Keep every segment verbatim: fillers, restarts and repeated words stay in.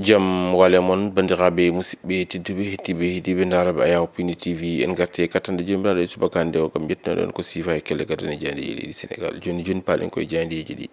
Jam wale mon, banndiraaɓe musidɓe tedduɓe, heɗtiiɓe, heɗtiiɓe ndaaraaɓe Ayaw Pindi T V. En ngarti e kattande Joomiraaɗo e subaka hannde o, ngam ƴettunoɗen ko siifa e kelle gadane jaayndi e leydi Senegaal. Jooni jooni, paalen koye jaayndeeji ɗi.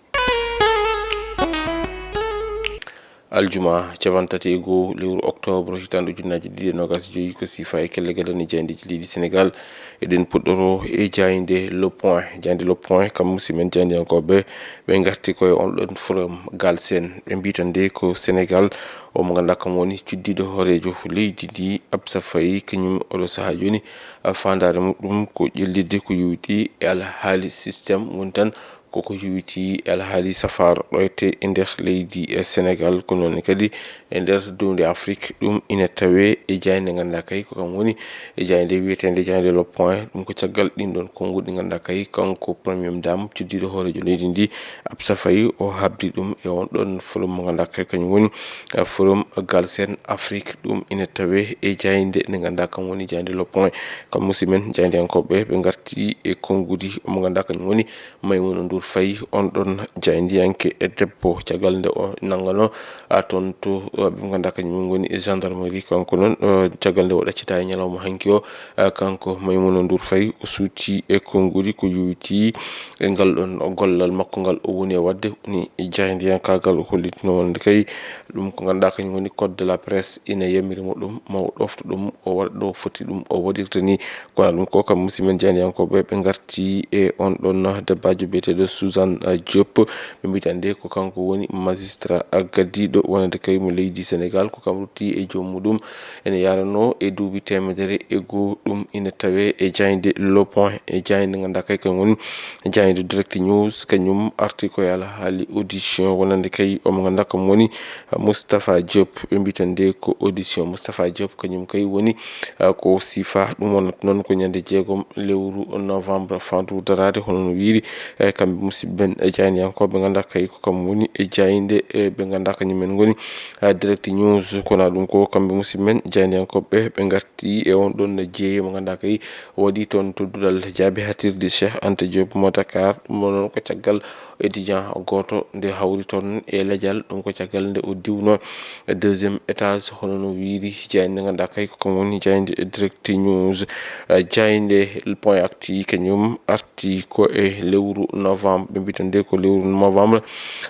Aljuma, cappanɗe tati e goo lewru oktoobre, hitaande ujunnaji ɗiɗi e noogas e joyi, ko siifa e kelle gadane jaayndi e leydi Senegaal. Eɗen puɗɗoro e jaaynde Le Point. Jaaynde Le Point, kam musidɓe men jaayndiyankooɓe, ɓe ngarti koye on ɗon forum Galsen. Ɓe mbii tan de ko Senegaal, o mo ngannduɗaa kam woni cuddiiɗo hooreejo leydi ndi, Absa Faye, kañum oɗo sahaa jooni, a, faandaare muɗum ko ƴellitde ko yowitii e alhaali système woni tan koko yowitii e alhaali safaara ɗoyte e nder leydi e Senegaal, ko noon kadi e nder duunde Afrik. Ɗum ina tawee e jaaynde ngannduɗaa kay ko kam woni e jaaynde wiyeteende jaaynde Le Point. Ɗum ko caggal ɗin ɗon konnguɗi ngannduɗaa kay kanko Première Dame, cuddiiɗo hooreejo leydi ndi, Absa Faye, o habdi ɗum e on ɗon forum mo ngannduɗaa kay kañum woni, eh, forum Galsen Afrique. Ɗum ina tawee e jaaynde nde ngannduɗaa kam woni jaaynde Le Point. Kam musidɓe men jaayndiyankooɓe, ɓe ngarti e konnguɗi mo ngannduɗaa kañum woni Maimouna Ndour Faye, on ɗon jaayndiyanke e debbo, caggal nde o nanngano, a, toon to, a, ɓe ngannduɗaa kañum ngoni e gendarmerie. Kanko noon, a, caggal nde o ɗaccitaa e ñalawma hanki o, a, kanko Maimouna Ndour Faye, o suuti e konnguɗi ko yowitii e ngal ɗon gollal makko ngal o woni e waɗde, woni e jaayndiyankaagal, o hollitino wonde kay ɗum ko ngannduɗaa kañum woni code de la presse ina yamiri mo ɗum, ma o ɗofto ɗum, o waɗa ɗo foti ɗum o waɗirta ni. Kono ɗum ko kam musidɓe men jaayndiyankooɓe, ɓe ngarti e on ɗon debaajo biyeteeɗo Suzanne, eh, Diop. Ɓe mbii tan de ko kanko woni magistrat, eh, gaddiiɗo wonande kay mo leydi Senegaal, ko kam rutti e joom muɗum. Ene yaranoo e duuɓi teemedere e goo. Ɗum ina tawee e jaaynde Le Point, e jaaynde ngannduɗaa kay kañum woni jaaynde Direct News. Kañum arti ko e alhaali audition wonande kay omo ngannduɗaa kam woni, eh, Moustapha Diop. Ɓe mbii tan de ko audition Moustapha Diop, kañum kay woni, eh, ko siifa. Ɗum wonata noon ko ñande jeegom lewru novembre faandu daraade, hono no wiiri, eh, kamɓe musidɓe men, eh, jaayndiyankooɓe, ɓe ngannduɗaa kay ko kam woni e jaaynde, eh, ɓe ngannduɗaa kañum en ngoni, eh, Direct News. Kono ɗum ko kamɓe musidɓe men jaayndiyankooɓe, ɓe ngarti e on ɗon jeeye mo ngannduɗaa kay waɗi toon to duɗal jaabi hatirde Cheikh Anta Diop mo Dakar. Ɗum noon ko caggal étudiant gooto nde hawri toon e lejal, ɗum ko caggal nde o diwno e deuxième étage, hono no wiiri jaaynde nde ngannduɗaa kay ko kam woni jaaynde Direct News. Eh, jaaynde Point Actu kañum arti ko e lewru novembre, ɓe mbii tan de ko lewru novembre,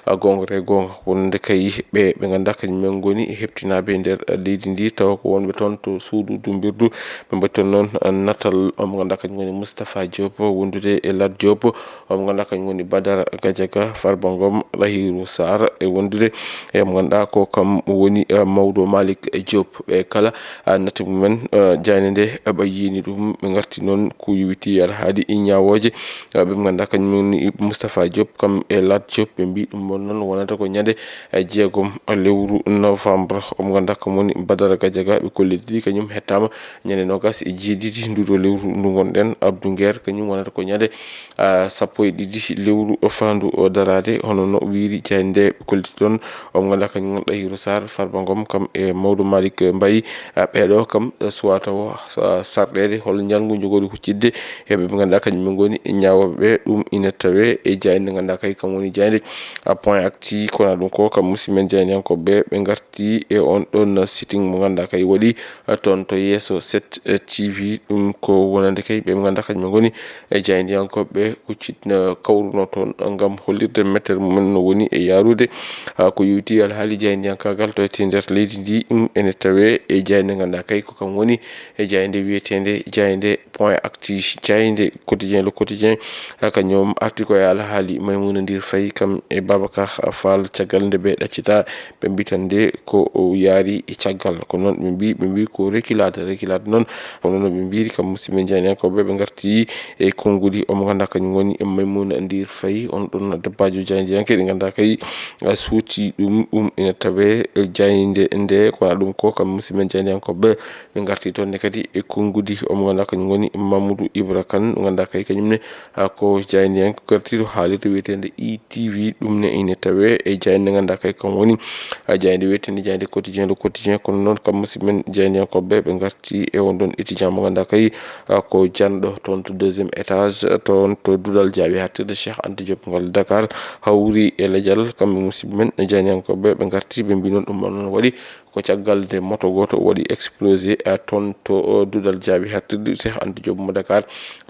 a, goonga e goonga wonde kay ɓe, ɓe ngannduɗaa kañum en ngoni heɓtinaaɓe e nder, eh, leydi ndi, tawa ko wonɓe toon to suudu dumbirdu, ɓe mbaɗi toon noon, eh, natal omo ngannduɗaa kañum woni Moustapha Diop wondude e Lat Diop, omo ngannduɗaa kañum woni Badara Gadiaga, Farba Ngom, Tahirou Sarr, e wondude e mo ngannduɗaa ko kam woni, eh, Maodo Malick Diop. Ɓe kala, eh, natti mumen, eh, jaaynde nde, eh, ɓe yiini ɗum, ɓe ngarti noon ko yowitii alhaali ñaawooje, eh, ɓe ngannduɗaa kañum woni Moustapha Diop, kam e Lat Diop, ɓe mbii ɗum ɗon noon wonata ko ñande, eh, jeegom lewru novembre. Omo ngannduɗaa kam woni Badara Gadiaga, ɓe kolliti kañum hettaama ñande noogas e jeeɗiɗi nduɗo lewru ndu ngonɗen. Abdou Nguer kañum wonata ko ñande, ah, sappo e ɗiɗi lewru o faandu o daraade, hono no wiiri jaaynde nde. Ɓe kolliti ɗon omo ngannduɗaa kañum woni Tahirou Sarr, Farba Ngom, kam e Maodo Malick Mbaye. Ah, ɓeeɗo kam, eh, suwata o, sa-, sarɗeede hol njanngu njogori huccitde e ɓe ngannduɗaa kañum en ngoni ñaawooɓe ɓe. Ɗum ina tawee e jaaynde nde ngannduɗaa kay kam woni jaaynde, ah, Point Actu. Kono ɗum ko kam musidɓe men jaayndiyankooɓe ɓe ngarti e on ɗon sitting mo ngannduɗaa kay waɗi, eh, toon to yeeso sept, eh, T V. Ɗum ko wonande kay ɓe ngannduɗaa kañum en ngoni e jaayndiyankooɓe kuccitno kawruno toon ngam hollirde mettere mumen no woni e yaarude, ah, ko yowitii alhaali jaayndiyankaagal to e nder leydi ndi. Ɗum ene tawee e jaaynde ngannduɗaa kay ko kam woni e jaaynde wiyeteende jaaynde Point Actu, jaaynde Quotidien, Le Quotidien, ah, kañum arti ko e alhaali Maimouna Ndour Faye kam e Babacar Fall, caggal nde ɓe ɗaccitaa, ɓe mbii tan de ko o yaari e caggal. Ko noon ɓe mbii, ɓe mbii ko reculade, reculade noon. Kono no ɓe mbiiri kam musidɓe jaayndiyankooɓe, ɓe ngarti e konnguɗi omo ngannduɗaa kañum woni e Maimouna Ndour Faye, on ɗon debaajo jaayndiyanke ɗi ngannduɗaa kay, a, suuti ɗum. Ɗum ina tawee e jaaynde nde, kono ɗum ko kam musidɓe jaayndiyankooɓe, ɓe ngarti toon ne kadi e konnguɗi omo ngannduɗaa kañum woni Mamadou Ibra Kane, ngannduɗaa kay kañum ne, a, ko jaayndiyanke gardi artiro haalirde wiyeteende E T V. Ɗum ne ine tawee e jaaynde nde ngannduɗaa kay kam woni, a, jaaynde wiyeteende jaaynde Quotidien, Le Quotidien. Kono noon kam musidɓe men jaayndiyankooɓe ɓe ngarti e on ɗon étudiant mo ngannduɗaa kay, a, ko janɗo toon to deuxième étage, toon to duɗal jaaɓi haaɗtirde Cheikh Anta Diop ngal Dakar, hawri e lejal. Kamɓe musidɓe men jaayndiyankooɓe ɓe ngarti, ɓe mbii noon ɗum ɗon noon waɗi ko caggal nde moto gooto waɗi explosé, a, toon to, o, duɗal jaaɓi haaɗtirde Cheikh Anta Diop mo Dakar.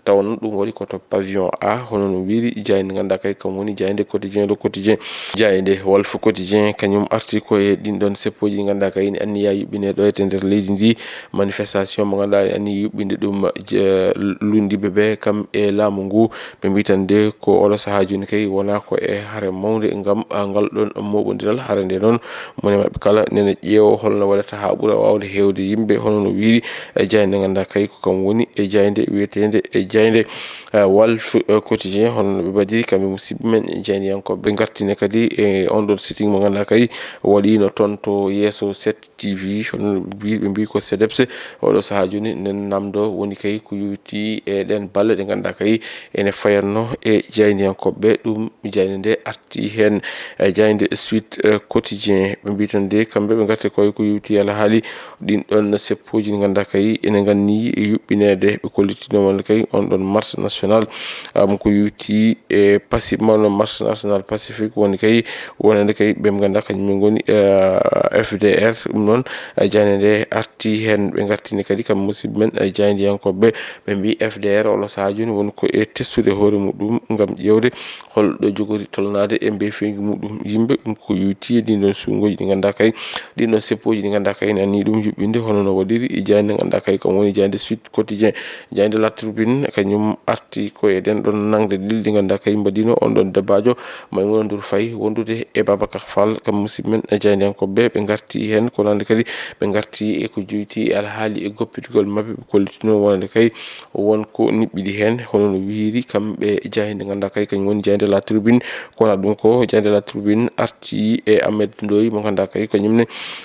Tawa noon ɗum waɗi ko to pavillon A, hono no wiiri jaaynde ngannduɗaa kay kam woni jaaynde Quotidien, Le Quotidien. Jaaynde Walf Quotidien kañum arti ko e ɗin ɗon seppooji ɗi ngannduɗaa kay ene anniya yuɓɓineede ɗo e nder leydi ndi, manifestation mo ngannduɗaa ene anniya yuɓɓinde ɗum je-, lunndiiɓe ɓe kam e laamu ngu. Ɓe mbii tan nde ko oɗo sahaa jooni kay wonaa ko e hare mawnde ngam, a, ngal ɗon mooɓondiral. Hare nde noon mone maɓɓe kala nene ƴeewo holno waɗata haa ɓura waawde heewde yimɓe, hono no wiiri e jaaynde ngannduɗaa kay ko kam woni e jaaynde wiyeteende e jaaynde, a, Walf, e, Quotidien. Hono no ɓe mbaɗiri kamɓe musidɓe men jaayndiyankooɓe, ɓe ngartine kadi e on ɗon sitting mo ngannduɗaa kay waɗiino toon to yeeso sept T V, hono no mbii-, ɓe mbii ko CDEPS. Oɗo sahaa jooni nen namdo woni kay ko yowiti e ɗen balle ɗe ngannduɗaa kay ene fayanno e jaayndiyankooɓe ɓe. Ɗum jaaynde nde arti heen e jaaynde Suite, e, Quotidien. Ɓe mbii tan nde kamɓe ɓe ngarti koye ko yowiti alhaali ɗin ɗon seppooji ɗi ngannduɗaa kay ene nganni yuɓɓineede. Ɓe kollitino wonde kay on ɗon marche nationale, am, ko yowiti e Pacifique, mawɗo marche nationale Pacifique woni kay wonande kay ɓe ngannduɗaa kañum en ngoni, eh, F D R. Ɗum noon, eh, jaaynde nde arti heen, ɓe ngartini kadi kam musidɓe men, eh, jaayndiyankooɓe ɓe, ɓe mbii F D R oɗo sahaa jooni woni ko e testude hoore muɗum ngam ƴeewde holɗo jogori tolnaade e mbeefeeji muɗum yimɓe. Ɗum ko yowiti e ɗin ɗon suuɗngooji ɗi ngannduɗaa kay, ɗin ɗon seppooji ɗi ngannduɗaa kay, nani ɗum yuɓɓinde hono no waɗiri e jaaynde ngannduɗaa kay kam woni jaaynde Sud Quotidien. Jaaynde La Tribune kañum arti ko e ɗen ɗon naŋde ɗiɗi ɗi ngannduɗaa kay mbaɗino on ɗon debaajo Maimouna Ndour Faye wondude e Babacar Fall. Kam musidɓe men e jaayndiyankooɓe ɓe, ɓe ngarti heen, kono hannde kadi ɓe ngarti e ko joyti e alhaali e goppitgol maɓɓe, ɓe kollitino wonande kay won ko niɓɓiɗi heen, hono no wiiri kamɓe jaaynde ngannduɗaa kay kañum woni jaaynde La Tribune. Kono ɗum ko jaaynde La Tribune arti e Ahmed Ndoye mo ngannduɗaa kay kañum ne,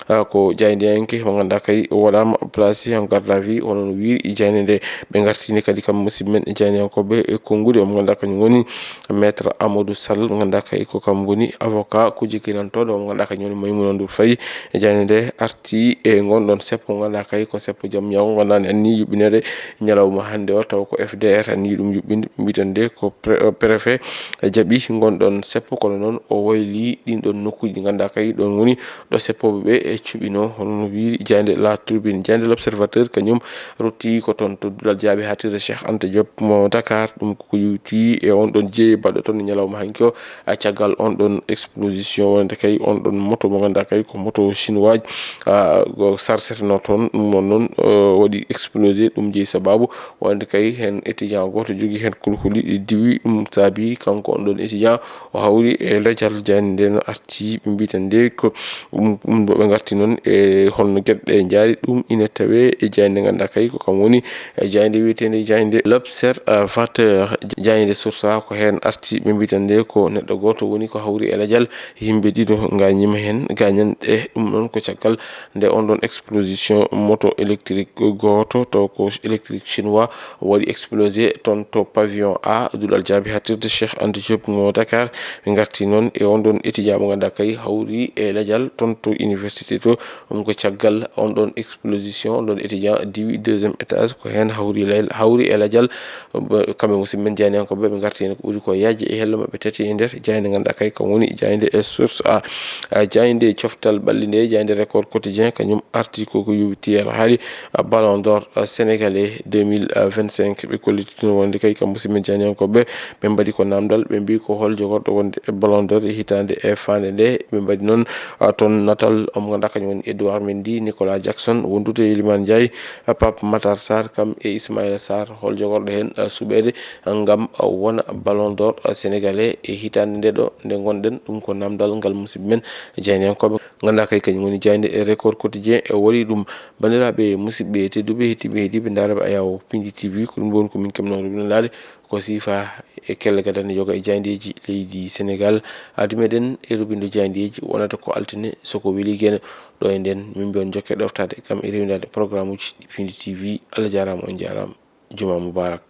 ah, ko jaayndiyanke mo ngannduɗaa kay o waɗaama placé en garde à vue, hono no wiiri e jaaynde nde. Ɓe ngartini kadi kam musidɓe men e jaayndiyankooɓe e konnguɗi mo ngannduɗaa kañum woni Maître Amadou Sall, mo ngannduɗaa kay ko kam woni avocat kujje kinantooɗo mo ngannduɗaa kañum woni Maimouna Ndour Faye. E jaaynde nde arti e ngon ɗon seppo mo ngannduɗaa kay ko seppo jam ñaw, ngannduɗaa ne anni yuɓɓineede ñalawma hannde o, taw ko F D R anni ɗum yuɓɓinde. Mbiiten nde ko pre-, préfet jaɓi ngon ɗon seppo, kono noon o wayli ɗin ɗon nokkuuji ɗi ngannduɗaa kay ɗon woni ɗo seppooɓe ɓe e cuɓino, hono no wiiri jaaynde La Tribune. Jaaynde L'Observateur kañum rotti ko toon to duɗal jaaɓi haaɗtirde Cheikh Anta Diop mo Dakar. Ɗum ko yowti e on ɗon jeyi baɗɗo toon e ñalawma hanki o, a, caggal on ɗon explosion wonande kay on ɗon moto mo ngannduɗaa kay ko moto chinois, a, ko sarseteno toon. Ɗum on noon, o, waɗi explosé, ɗum jeyi sababu wonande kay heen étudiant gooto jogii heen kulhuli ɗi diwi, ɗum saabi kanko on ɗon étudiant o hawri e lejal. Jaaynde nde no arti, ɓe mbii tan nde ko ɗum, ɗum ɗo ɓe ngarti noon e holno geɗe ɗe njaari, ɗum ina tawee e jaaynde ngannduɗaa kay ko kam woni e jaaynde wiyeteende jaaynde L'Observateur. Jaaynde Source A ko heen arti, ɓe mbii tan nde ko neɗɗo gooto woni ko hawri e lejal, yimɓe ɗiɗo ngaañiima heen gaañanɗe. Ɗum noon ko caggal nde on ɗon explosion moto électrique gooto, taw ko électrique chinois, waɗi explosé toon to pavillon A, duɗal jaaɓi haaɗtirde Cheikh Anta Diop mo Dakar. Ɓe ngarti noon e on ɗon étudiant mo ngannduɗaa kay hawri e lejal toon to université to. Ɗum ko caggal on ɗon explosion, on ɗon étudiant diwi deuxième étage, ko heen hawri lel-, hawri e lejal. Ɓe, kamɓe musidɓe men jaayndiyankooɓe ɓe, ɓe ngarti heen ko ɓuri ko yajje e hello maɓɓe tati e nder jaaynde ngannduɗaa kay kam woni jaaynde e Source A. A, jaaynde coftal ɓalli nde, jaaynde Record Quotidien, kañum arti ko ko yowiti e alhaali, a, Ballon d'Or, a, sénégalais deux mille vingt-cinq. Ɓe kollitino wonde kay kam musidɓe men jaayndiyankooɓe ɓe mbaɗi ko naamndal, ɓe mbii ko hol jogorɗo wonde e Ballon d'Or e hitaande e faande nde. Ɓe mbaɗi noon, a, toon natal omo ngannduɗaa kañum woni Edouard Mendy, Nicolas Jackson, wondude e Iliman Ndiaye, a, Pape Matar Sarr, kam e Ismaïla Sarr, hol jogorɗo heen, a, suɓeede ngam, a, wona Ballon d'Or, a, sénégalais e hitaande nde ɗo nde ngonɗen. Ɗum ko naamndal ngal musidɓe men jaayndiyankooɓe ngannduɗaa kay kañum woni jaaynde e Record Quotidien e waɗi ɗum. Banndiraaɓe musidɓe tedduɓe, heɗtiiɓe, heɗtiiɓe ndaaraaɓe Ayaw Pindi T V, ko ɗum ɗoon ko min keɓnoo rubinandaade ko siifa e kelle gadane yoga e jaayndeeji leydi Senegaal. Aadi meɗen e rubindo jaayndeeji wonata ko altine, so ko weli geno ɗo e nden. Min mbiyon jokke ɗoftaade kam e rewindaade programme uji Pindi T V. Allah jaaraama, on jaaraama. Juma mubarak.